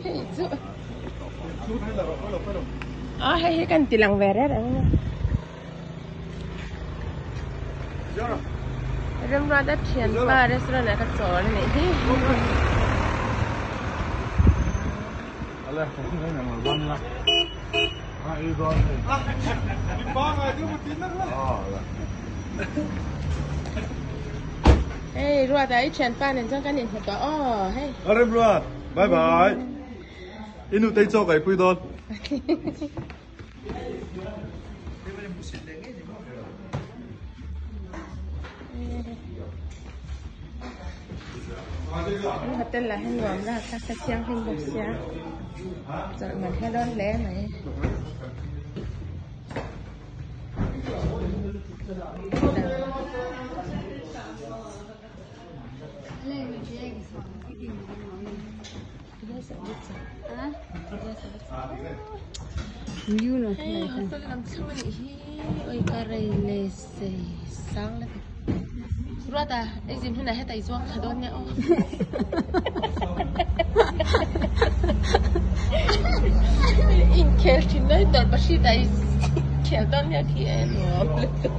Hei chu. A hei hi kan ti lang ve reng reng a. Remruata thianpa restaurant ah ka chawl a nih hi. Hei Ruata i thianpa nen chuan kan inhmu tawh aw hei. Remruat bye bye. I nu tei chaw ka ei pui dawn. An hotel lah hi nuam la taksa thianghlim bawk sia chawlh man hla dawn hle mai. Hei hotel lam thleng a nih hi oi ka rei le sei sang la ti Ruata ei zin hunah heta i chuang thla dawn nia aw inkhel thin mai tawlh pahrit ah i khel dawn nia khi e nuam lutuk.